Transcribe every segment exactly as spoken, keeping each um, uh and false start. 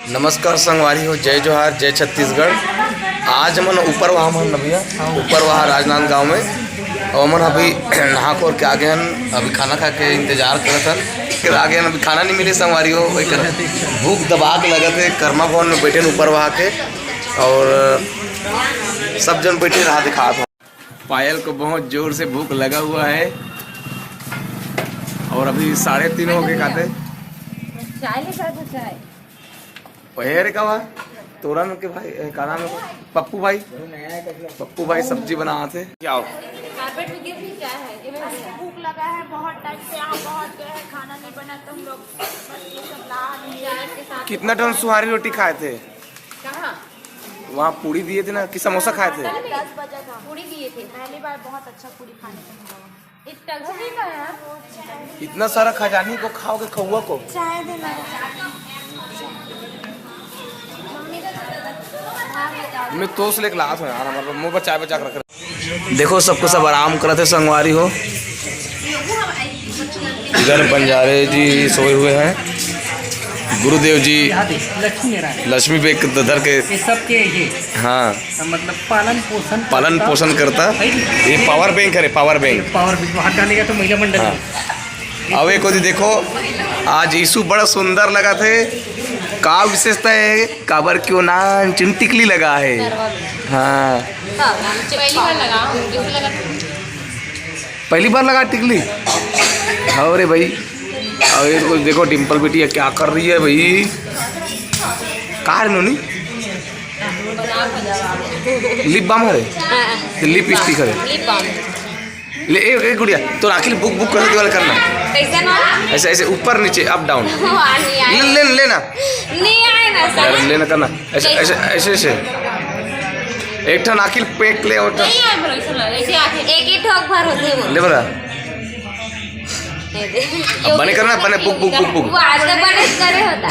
नमस्कार संगवारी हो, जय जोहार, जय छत्तीसगढ़। आज हमन ऊपर वहा मन नबिया, ऊपर वहा राजनांदगांव में, और हमन अभी नहा खोर के आ गए हन। अभी खाना खा के इंतजार करत हन, फिर आ गए हन। अभी खाना नहीं मिले संगवारी हो, एक भूख दबा के लगत है। कर्मा भवन में बैठे हन ऊपर वहा के, और सब जन बैठे रहा दिखात हो। पायल को बहुत जोर से भूख लगा हुआ है, और अभी साढ़े तीन हो गए खाते। चाय ले जा, तो चाय। ओहे रे, का बा? तोरन के भाई, ए, का नाम है? पप्पू भाई। पप्पू भाई सब्जी बनावत हे। क्या हो? कारपेट में गिर भी क्या है? ये मेरा भूख लगा है बहुत टाइम से, यहाँ बहुत गए हैं, खाना नहीं बना, तो हम लोग बस ये सब ला दिए। चाय के साथ कितना टन सुहारी रोटी खाए थे? कहाँ? वहाँ पूड़ी दिए थे ना, कि समोसा खाए थे? दस बजे था। पूड़ी दिए थे। पहली बार बहुत अच्छा पूड़ी खाने को मिला वहाँ। इतना सारा खजानी को खाओगे, खौआ को? चाय देना। मैं तोस लेके लात हूँ यार, हमारे मुंह पर चाय बचा के रख रहे। देखो, सबको सब आराम करत हे संगवारी हो। इधर बंजारे जी सोए हुए हैं, गुरुदेव जी लक्ष्मी नारायण। लक्ष्मी बेग धर के। ये सबके ये हाँ। मतलब पालन पोषण पालन करता। पोषण करता। ये पावर बैंक है, पावर बैंक। पावर बैंक बाहर डालेगा तो महिला मंडल हाँ। में। अब एक ओती देखो, आज यीशु बड़ा सुंदर लगत हे। का विशेषता है? काबर क्यों ना चिन टिकली लगा है। हाँ। हाँ, पहली बार लगा, कैसे लगा? पहली बार लगा टिकली? अरे भाई, अरे तो देखो डिम्पल बिटिया क्या कर रही है भाई। का रे नोनी? लिप बाम हरे? हाँ। लिपस्टिक हरे? Lip balm. ले, ए, ए गुड़िया, तो आँखी ल बुक बुक करके वाला करना। कैसे ना? ऐसे, ऐसे ऊपर नीचे, अप डाउन। हाँ, नहीं आए। ले, ले, लेना। नहीं आए ना सर। यार, लेना करना। ऐसे, कैसे? ऐसे, ऐसे, ऐसे। एक ठन आँखी ल पेक ले और ठन। नहीं आए बोलो, सुनो, ऐसे आँखें। एक ही ठोक भर होते वो। ले बरा। ये दे। अब बने करना, बने बुक, बुक, बुक, बुक। वो आज तक बने करे होता।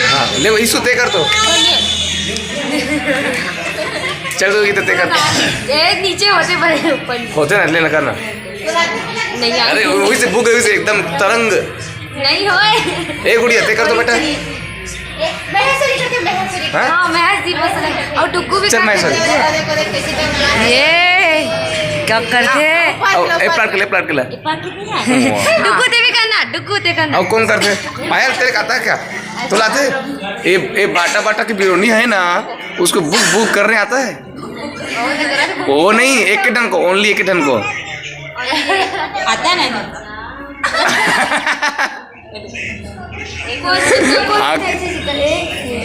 हाँ, ले वो यीशु ते कर तो। चल तो ये ते कर। ए, नीचे होते बने ऊपर। होते ना, लेना करना। नहीं यार। अरे वही से बुक है, वही से एकदम तरंग। नहीं होए। ए गुड़िया, ते कर तो बेटा। मैं सॉरी करके, मैं सॉरी। हाँ? हाँ, मैं जी पसंद है। और डुग्गू भी चल, मैं सॉरी। ये क्या करते हैं? ए प्लाट के ले, प्लाट के ले। डुग्गू ते भी करना, डुग्गू ते करना। और कौन करते? पायल तेरे का आता है क्या? तो लाते? ए, ए बाटा बाटा की बिरोनी है ना, उसको बुक बुक करने आता है? वो नहीं, एक के ठन को, ओनली एक के ठन को। आता है ना?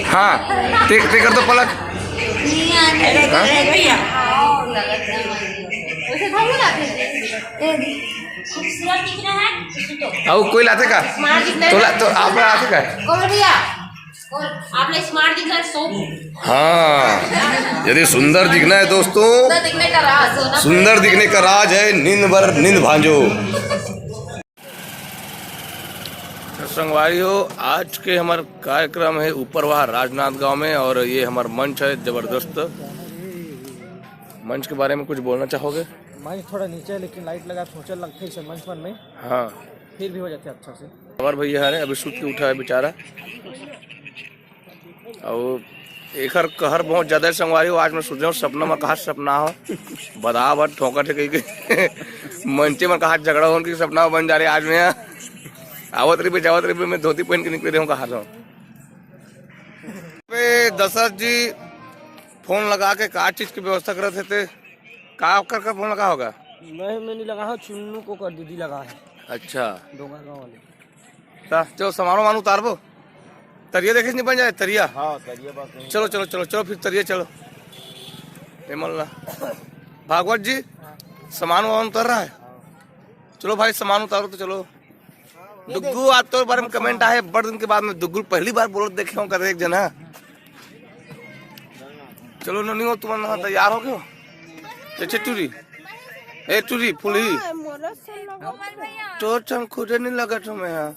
हाँ, ते, ते कर तो पलक। हाँ? खूबसूरत दिखना है, तो। अब कोई लाते का? तो ला, तो आप लाते का? कौन भैया? कौन? आप लोग स्मार्ट दिख रहे हैं, सो। हाँ, यदि सुंदर दिखना है दोस्तों, सुंदर दिखने का राज, सोना सुंदर दिखने का राज है नींद भर नींद भांजो। तो संगवारी हो, आज के हमार कार्यक्रम है ऊपर वहाँ राजनांदगांव में, और ये हमार मंच है जबरदस्त। मंच के बारे में कुछ बोलना चाहोगे? मंच थोड़ा नीचे है, लेकिन लाइट लगा सोचल लगथे इसे मंच मन में। हाँ। फिर भी हो जाथे अच्छा से। हमार भैया हरे, अभी सुत के उठा है बेचारा। और एकर कहर बहुत ज्यादा है संगवारी हो। आज मैं सोच रहा हूँ सपना में कहा सपना हो, बदा बद ठोंकत है कहीं के। मंचे में कहा झगड़ा होन की सपना बन जा रहे आज में। आवत रही, जावत रही, मैं धोती पहन के निकले रहूँ कहा था। पे दशरथ जी फोन लगा के का चीज की व्यवस्था करत हे ते? का कर कर फोन लगा होगा? मैं, मैं नहीं लगा हूँ, चुन्नू को कर दीदी लगा है। अच्छा। डोंगरगांव वाले। ता, चलो, सामान वामान उतारबो। तरिया देखे से नहीं बन जाए, तरिया। हाँ, तरिया बात नहीं। चलो, चलो, चलो, चलो, फिर तरिया चलो। ए मल्ला। भागवत जी, सामान वामान उतर रहा है? चलो भाई, सामान उतारो तो चलो। डुग्गू, आज तोर बारे में कमेंट आए, बड़ दिन के बाद में डुग्गू पहली बार बोलत देखे हूँ, कर एक जना। चलो, नोनी हो, तुम ना तैयार हो गयो? ए, छे टूरी। ए, टूरी, फुलही। तोर चम खुदे नहीं लगत हो मैं यहाँ।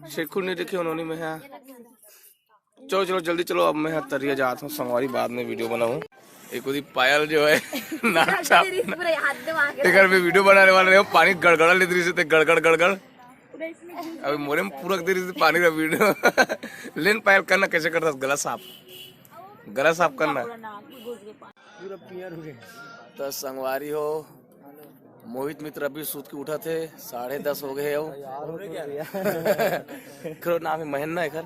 शेखू नहीं देखे उन्होंने मैं यहाँ। चलो, चलो, जल्दी चलो, अब मैं यहाँ तरिया जात हूँ, संगवारी बाद में वीडियो बनाऊँ। एक ओदी पायल जो है, नाक छाप। तेरी पूरे हाथ दबा के एकर में वीडियो बनाने वाले रहे हो, पानी गड़गड़ा लेत रही से, ते गड़गड़, गड़गड़। अभी मोरे में पूरा देर से पानी रहा वीडियो। लेन पायल करना कैसे करता गला साफ, गला साफ करना। तो संगवारी हो, मोहित मित्र अभी सूत के उठा थे, साढ़े दस हो गए हो। करो नाम है महेंद्र ना एकर।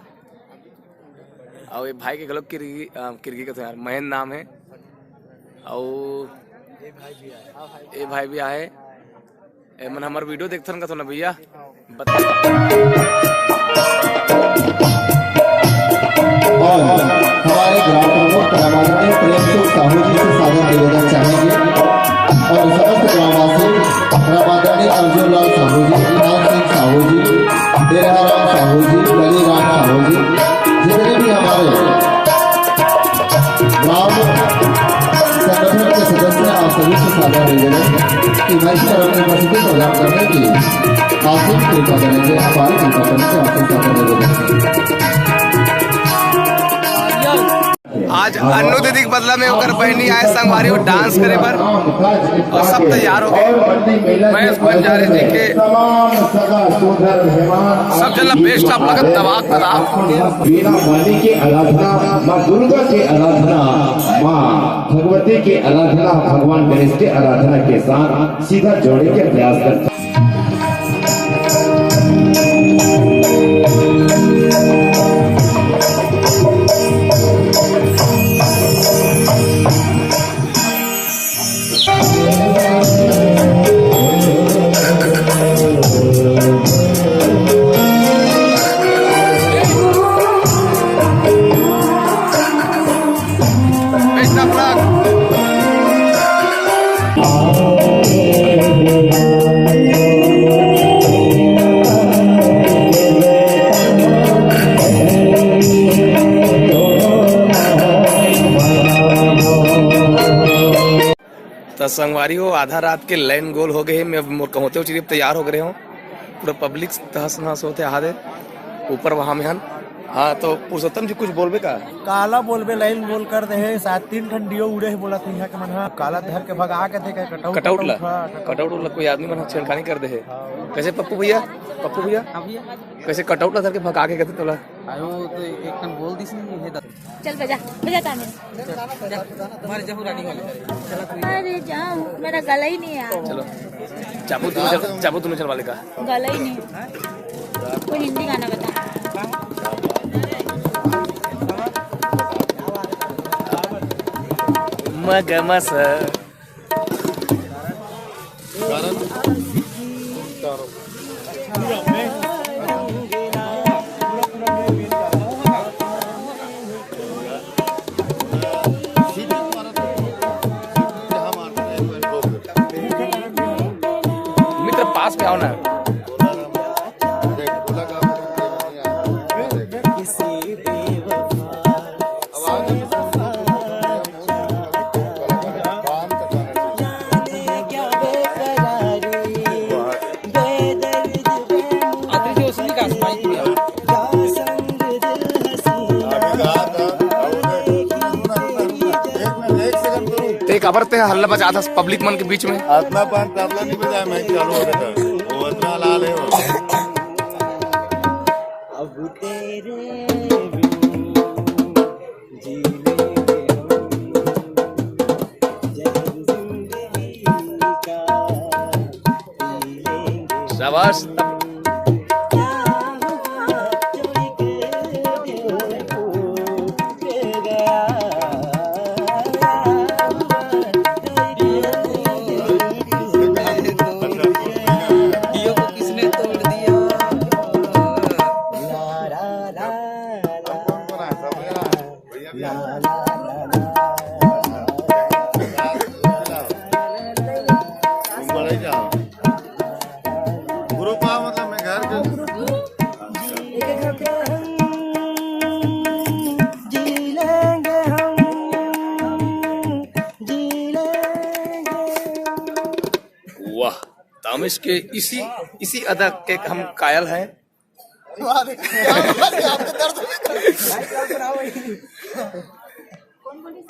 अउ ये भाई के घलो किरगी, अ, किरगी कथे यार, महेंद्र नाम है। अउ ये भाई भी आए। ए मन हमर वीडियो देखथन का तो ना भैया, बता। और हमारे ग्राम प्रमुख रामाधुरी प्रेम सिंह साहू जी से सादर निवेदन चाहेंगे और समस्त ग्रामवासी रामाधुरी अर्जुन लाल साहू जी, खान सिंह साहू जी, डेरा राम साहू जी, बली राम साहू जी, जितने भी हमारे ग्राम संगठन के सदस्य, आप सभी से सादर निवेदन कि मंच पर अपनी उपस्थिति प्रदान करने की आसिम कृपा करेंगे, अपार कृपा करेंगे, आपसे सादर निवेदन। आज अन्नू दीदी के बदला में ओकर बहनी आए संगवारी हो डांस करे बर, और सब तैयार हो गए। महेश बंजारे जी के सब जन ला best of luck, दबा के दबा। बीना माली के आराधना, माँ दुर्गा के आराधना, माँ भगवती के आराधना, भगवान गणेश के आराधना के साथ सीधा जोड़े के प्रयास करते हैं। त संगवारी हो, आधा रात के लाइन गोल हो गए हे। मैं मोर कहोते हो चीज तैयार हो गए हो, पूरा पब्लिक तहस नहस होते आदे ऊपर वहां में हन। हाँ, तो पुरुषोत्तम जी कुछ बोलबे का? काला बोलबे, लाइन गोल कर दे हे, शायद तीन ठन डियो उड़े हे बोला था यहाँ के मन हा। काला धर के भगा के थे, कटआउट, कटआउट ला, कटआउट ला। कटआउट ला कोई आदमी मन हा छेड़खानी कर दे हे। कैसे पप्पू भैया, पप्पू भैया, हाँ भैया। कैसे कटआउट ला धर के भगा के कहते तोला? आयो तो एक ठन बोल दिस नहीं हे। चल बजा, बजा ताने। मारे जाहू रानी वाले। चला तू। अरे जाओ, मेरा गला ही नहीं है यार। चलो, चाबू दोनों जन, चाबू दोनों जन वाले का। गला ही नहीं। कोई हिंदी गाना बता। मग मस। मित्र, पास में आओ ना। ते काबर ते हल्ला मचात हस पब्लिक मन के बीच में? अतना पान तबला नहीं बजाए, मैं चालू हो गया। वो अतना लाल है वो। अब तेरे बिन जी लेंगे हम, जहर जिंदगी का पी लेंगे। शाबाश। ग्रुप आ, मतलब, मैं घर के जी लेंगे हम, जी लेंगे। वाह, तामिश के इसी, इसी अदा के हम कायल हैं।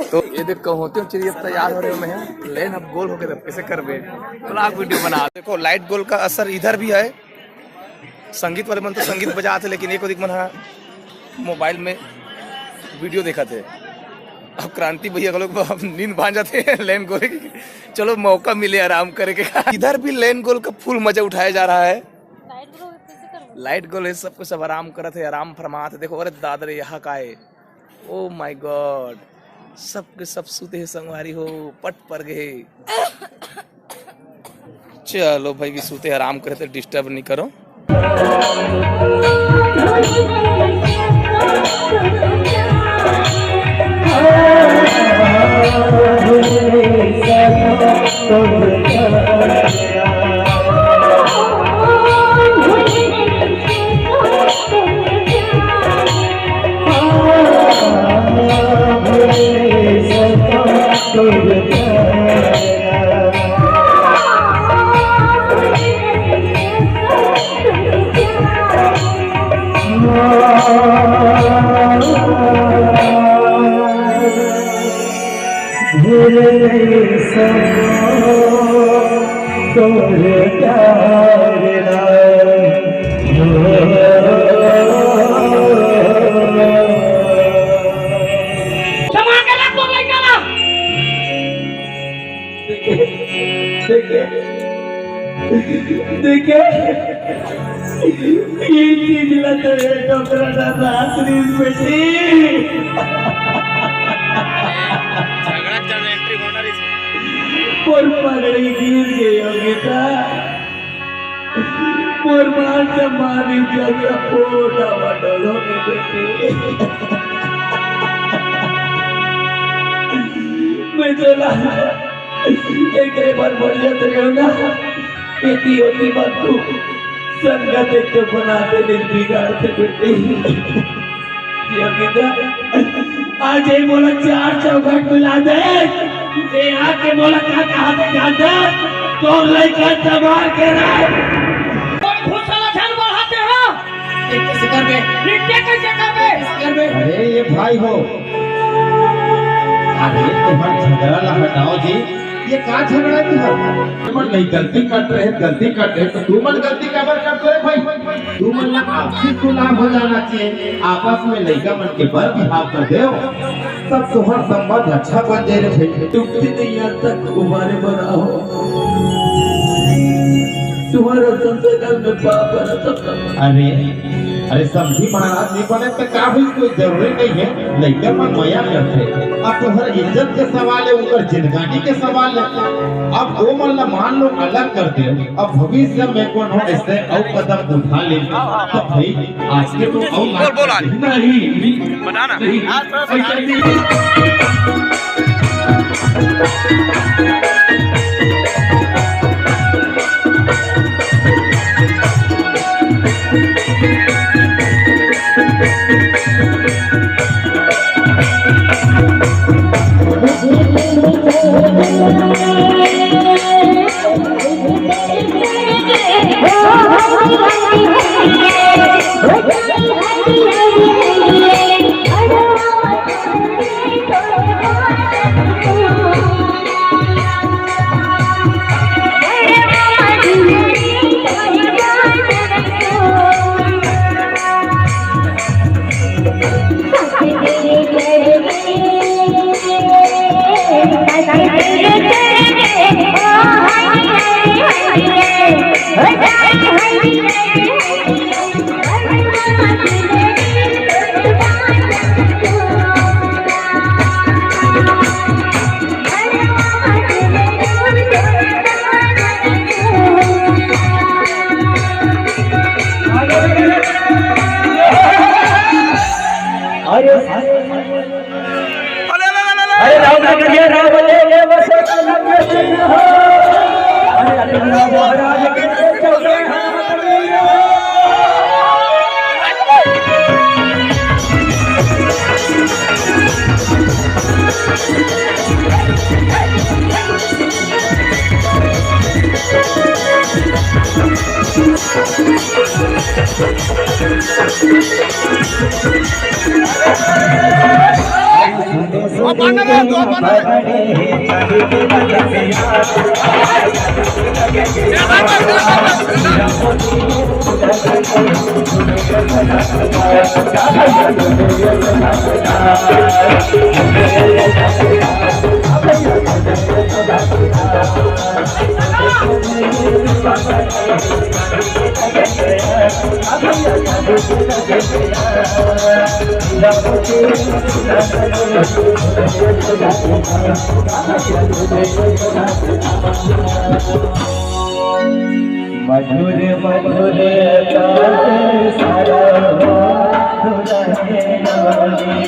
तो ये देख, कहोते हो, चलिए, अब तैयार हो रहे हो, मैं लेन अब गोल हो गए, तब कैसे करबे? ब्लॉग वीडियो बना। देखो, लाइट गोल का असर इधर भी है। संगीत वाले मन तो संगीत बजात हे, लेकिन एक ओदिक मन ह मोबाइल में वीडियो देखत हे। अब क्रांति भैया घलो अब नींद भांज जाथे। लेन गोल के, चलो मौका मिले आराम करे के। इधर भी लेन गोल का फुल मजा उठाया जा रहा है। लाइट गोल हे, सब कुछ सब आराम करत हे, आराम फरमात हे। देखो, अरे दादा रे, यहाँ का हे? Oh my God, सब के सब सुते हे संगवारी हो, पट पर गए। चलो भाई, भी सुते, आराम करे, तो डिस्टर्ब नहीं करो। सामान के रख, तोर लइका ला। देखे, देखे, देखे, ये चीज ला तो ये डोकरा ना रात दिन बेटी। झगड़ा चल, एंट्री होना रिस। मोर पगड़ी गिर गई हो बेटा। मोर मान सम्मान इज्जत सब पूरा डावाडोल हो गए बेटी। मैं चला, एकरे बर बढ़िया तो रहूंगा। एती ओती बात तू संगत एक तो बनाते नहीं, बिगाड़ते बेटी। ये बेटा, आज ये मोला चार चौखट मिला दे। ये आके मोला का कहा दे जानता? तोर लइका संभाल के रख। कोई घुसला झन बढ़ाते हो। ये कैसे करबे? ये क्या कैसे करबे? कैसे करबे? अरे ये भाई हो, अरे तुम्हार झगड़ा ला हटाओ जी। ये का झगड़ा है तुमन? तुमन नहीं गलती कर रहे, गलती कर रहे, तो तुमन गलती काबर करते हो भाई? तुमन ला आपसी सुलह हो जाना चाहिए, आपस में लइका मन के बर बिहाव कर दे, तब तुहर संबंध अच्छा बन जाए रे भाई। तुम भी नहीं आता, तुम्हारे बड़ा हो, तुम्हारा संसार में पाप है, सब अरे, अरे समधी महाराज नहीं बने तो का हुई, कोई जरूरी नहीं है, लइका मन मया करथे। अब तोहर इज्जत के सवाल है, उनकर जिंदगानी के सवाल है। अब वो मन ला मान लो अलग कर दे, अब भविष्य में कोनो ऐसे अउ कदम उठा ले, तो भाई आज के तो अउ बोल, बोल आज। नहीं, बताना। नहीं, आज थोड़ा सा ऐसा नहीं। अरे राम ने करिया, राम ने, ये बस एक लंबे से हो। अरे अल्लाह महाराज के चौके हाथ। मधुर मधुर ताल सारा हो दुल्हन वाली।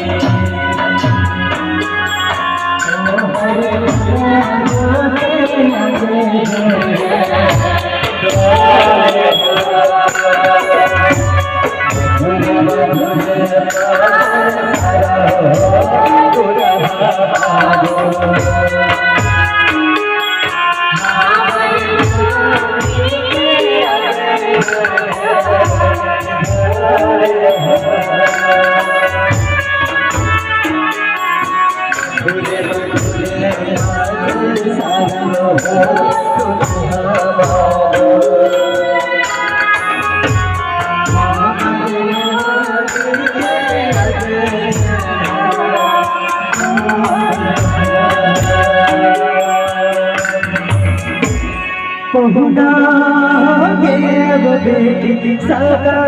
पहुना हो गे वो बेटी सगा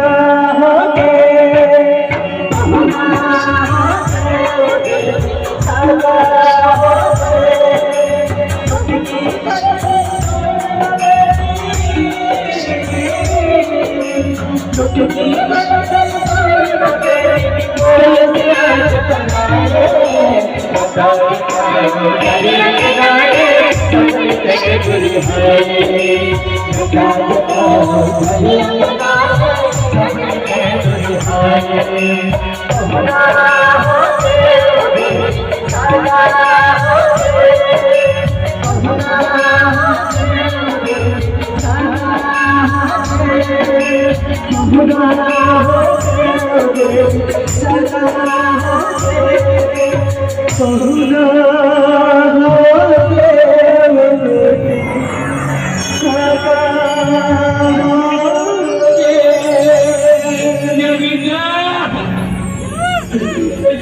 हो गे। पहुना हो गे वो बेटी सगा हो गे।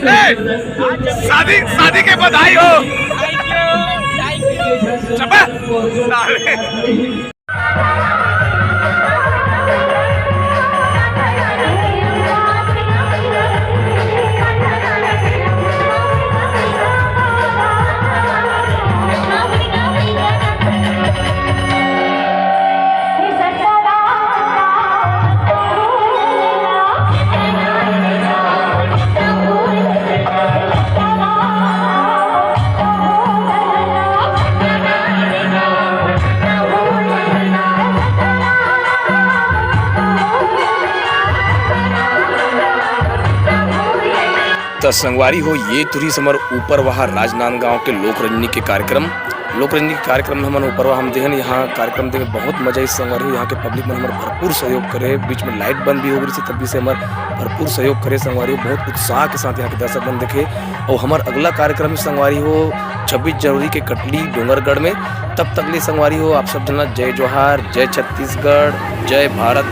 ए, शादी, शादी के बधाई हो। चुप। साले। त संगवारी हो, ये तुरी हमर ऊपरवाहा राजनांदगांव के लोक रंजनी के कार्यक्रम। लोक रंजनी के कार्यक्रम में हमन ऊपरवाहा हम देहन, यहाँ कार्यक्रम देखे बहुत मजा आई संगवारी हो। यहाँ के पब्लिक मन हमर भरपूर सहयोग करे, बीच में लाइट बंद भी हो गई से, तब भी से हमर भरपूर सहयोग करे संगवारी हो। बहुत उत्साह के साथ यहाँ के दर्शक मन देखे। और हमर अगला कार्यक्रम संगवारी हो छब्बीस जनवरी के कटली डोंगरगढ़ में। तब तक ले संगवारी हो आप सब जना जय जोहार, जय छत्तीसगढ़, जय भारत।